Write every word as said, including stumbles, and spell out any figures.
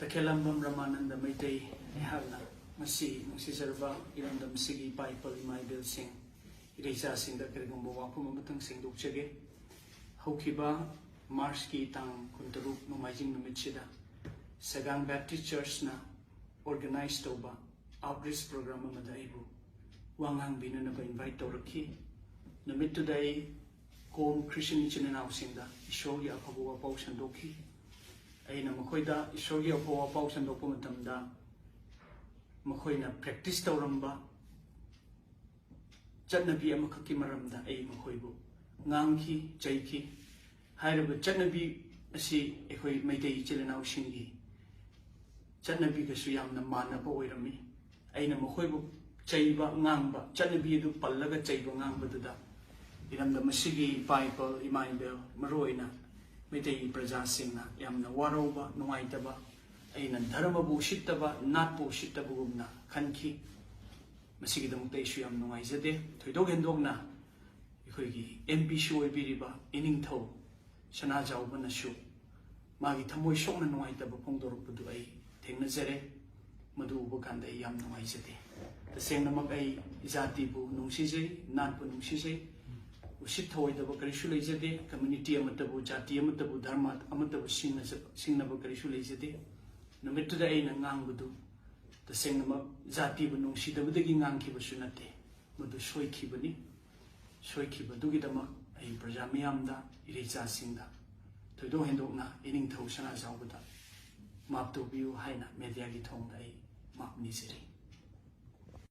ꯇꯈꯦꯂꯝꯕꯝ ꯔꯃꯥꯅꯟꯗ ꯃꯩꯇꯩ꯫ ꯑꯩꯍꯥꯛꯅ ꯉꯁꯤ ꯅꯨꯡꯁꯤꯖꯔꯕ ꯏꯔꯝꯗꯝꯁꯤꯒꯤ ꯏꯄꯥ ꯏꯄꯜ ꯏꯃꯥ ꯏꯕꯦꯜꯁꯤꯡ, ꯏꯔꯩꯆꯥꯁꯤꯡꯗ ꯀꯔꯤꯒꯨꯝꯕ ꯋꯥꯐꯝ ꯑꯃꯇꯪ ꯁꯦꯡꯗꯣꯛꯆꯒꯦ꯫ ꯍꯧꯈꯤꯕ ꯃꯥꯔꯆꯀꯤ ꯇꯥꯡ ꯀꯨꯟꯇꯔꯨꯛ ꯅꯣꯡꯃꯥꯏꯖꯤꯡ ꯅꯨꯃꯤꯠꯁꯤꯗ ꯁꯒꯥꯡ ꯕꯦꯞꯇꯤꯁ ꯆꯔꯆꯅ organize ꯇꯧꯕ outreach program ꯑꯃꯗ ꯑꯩꯕꯨ ꯋꯥ ꯉꯥꯡꯕꯤꯅꯅꯕ invite ꯇꯧꯔꯛꯈꯤ꯫ ꯅꯨꯃꯤꯠꯇꯨꯗ ꯑꯩ ꯀꯣꯝ ꯈ꯭ꯔꯤꯁꯇꯤꯌꯟ ꯏꯆꯤꯟ ꯏꯅꯥꯎꯁꯤꯡꯗ ꯏꯁꯣꯔꯒꯤ ꯑꯐꯕ ꯋꯥꯄꯥꯎ ꯁꯟꯗꯣꯛꯈꯤ꯫ ꯑꯩꯅ ꯃꯈꯣꯏꯗ ꯏꯁꯣꯔꯒꯤ ꯑꯐꯕ ꯋꯥꯄꯥꯎ ꯁꯟꯗꯣꯛꯄ ꯃꯇꯝꯗ ꯃꯈꯣꯏꯅ practice ꯇꯧꯔꯝꯕ ꯆꯠꯅꯕꯤ ꯑꯃꯈꯛꯀꯤ ꯃꯔꯝꯗ ꯑꯩ ꯃꯈꯣꯏꯕꯨ ꯉꯥꯡꯈꯤ, ꯆꯩꯈꯤ꯫ ꯍꯥꯏꯔꯤꯕ ꯆꯠꯅꯕꯤ ꯑꯁꯤ ꯑꯩꯈꯣꯏ ꯃꯩꯇꯩ ꯏꯆꯤꯜ ꯏꯅꯥꯎꯁꯤꯡꯒꯤ ꯆꯠꯅꯕꯤꯒꯁꯨ ꯌꯥꯝꯅ ꯃꯥꯟꯅꯕ ꯑꯣꯏꯔꯝꯃꯤ꯫ ꯑꯩꯅ ꯃꯈꯣꯏꯕꯨ ꯆꯩꯕ ꯉꯥꯡꯕ, ꯆꯠꯅꯕꯤ ꯑꯗꯨ ꯄꯜꯂꯒ ꯆꯩꯕ ꯉꯥꯡꯕꯗꯨꯗ ꯏꯔꯝꯗꯝ ꯑꯁꯤꯒꯤ ꯏꯄꯥ ꯏꯄꯜ ꯏꯃꯥ ꯏꯕꯦꯜ, ꯃꯔꯨꯑꯣꯏꯅ ꯃꯩꯇꯩꯒꯤ ꯄ꯭ꯔꯖꯥꯁꯤꯡꯅ ꯌꯥꯝꯅ ꯋꯥꯔꯧꯕ, ꯅꯨꯡꯉꯥꯏꯇꯕ, ꯑꯩꯅ ꯙꯔꯃꯕꯨ ꯎꯁꯤꯠꯇꯕ, ꯅꯥꯠꯄꯨ ꯎꯁꯤꯠꯇꯕꯒꯨꯝꯅ ꯈꯟꯈꯤ꯫ ꯃꯁꯤꯒꯤꯗꯃꯛꯇ ꯑꯩꯁꯨ ꯌꯥꯝ ꯅꯨꯡꯉꯥꯏꯖꯗꯦ꯫ ꯊꯣꯏꯗꯣꯛ ꯍꯦꯟꯗꯣꯛꯅ ꯑꯩꯈꯣꯏꯒꯤ ꯑꯦꯝ ꯄꯤꯁꯨ ꯑꯣꯏꯕꯤꯔꯤꯕ ꯏꯅꯤꯡꯊꯧ ꯁꯅꯥꯖꯥꯎꯕꯅꯁꯨ ꯃꯥꯒꯤ ꯊꯃꯣꯏ ꯁꯣꯛꯅ ꯅꯨꯡꯉꯥꯏꯇꯕ ꯐꯣꯡꯗꯣꯔꯛꯄꯗꯨ ꯑꯩ ꯊꯦꯡꯅꯖꯔꯦ꯫ ꯃꯗꯨ ꯎꯕ ꯀꯥꯟꯗ ꯑꯩ ꯌꯥꯝ ꯅꯨꯡꯉꯥꯏꯖꯗꯦ꯫ ꯇꯁꯦꯡꯅꯃꯛ ꯑꯩ ꯖꯥꯇꯤꯕꯨ ꯅꯨꯡꯁꯤꯖꯩ, ꯅꯥꯠꯄꯨ ꯅꯨꯡꯁꯤꯖꯩ꯫ ꯎꯁꯤꯠ ꯊꯑꯣꯏꯗꯕ ꯀꯔꯤꯁꯨ ꯂꯩꯖꯗꯦ꯫ Community ꯑꯃꯠꯇꯕꯨ, ꯖꯥꯇꯤ ꯑꯃꯠꯇꯕꯨ, ꯙꯔꯃ ꯑꯃꯠꯇꯕꯨ ꯁꯤꯡꯅꯖ-, ꯁꯤꯡꯅꯕ ꯀꯔꯤꯁꯨ ꯂꯩꯖꯗꯦ꯫ ꯅꯨꯃꯤꯠꯇꯨꯗ ꯑꯩꯅ ꯉꯥꯡꯕꯗꯨ ꯇꯁꯦꯡꯅꯃꯛ ꯖꯥꯇꯤꯕꯨ ꯅꯨꯡꯁꯤꯗꯕꯗꯒꯤ ꯉꯥꯡꯈꯤꯕꯁꯨ ꯅꯠꯇꯦ꯫ ꯃꯗꯨ ꯁꯣꯏꯈꯤꯕꯅꯤ꯫ ꯁꯣꯏꯈꯤꯕꯗꯨꯒꯤꯗꯃꯛ ꯑꯩ ꯄ꯭ꯔꯖꯥ ꯃꯤꯌꯥꯝꯗ, ꯏꯔꯩꯆꯥꯁꯤꯡꯗ, ꯊꯣꯏꯗꯣꯛ ꯍꯦꯟꯗꯣꯛꯅ ꯏꯅꯤꯡꯊꯧ ꯁꯅꯥꯖꯥꯎꯕꯗ ꯃꯥꯞ ꯇꯧꯕꯤꯌꯨ ꯍꯥꯏꯅ mediaꯒꯤ ꯊꯣꯡꯗ ꯑꯩ ꯃꯥꯞ ꯅꯤꯖꯔꯤ꯫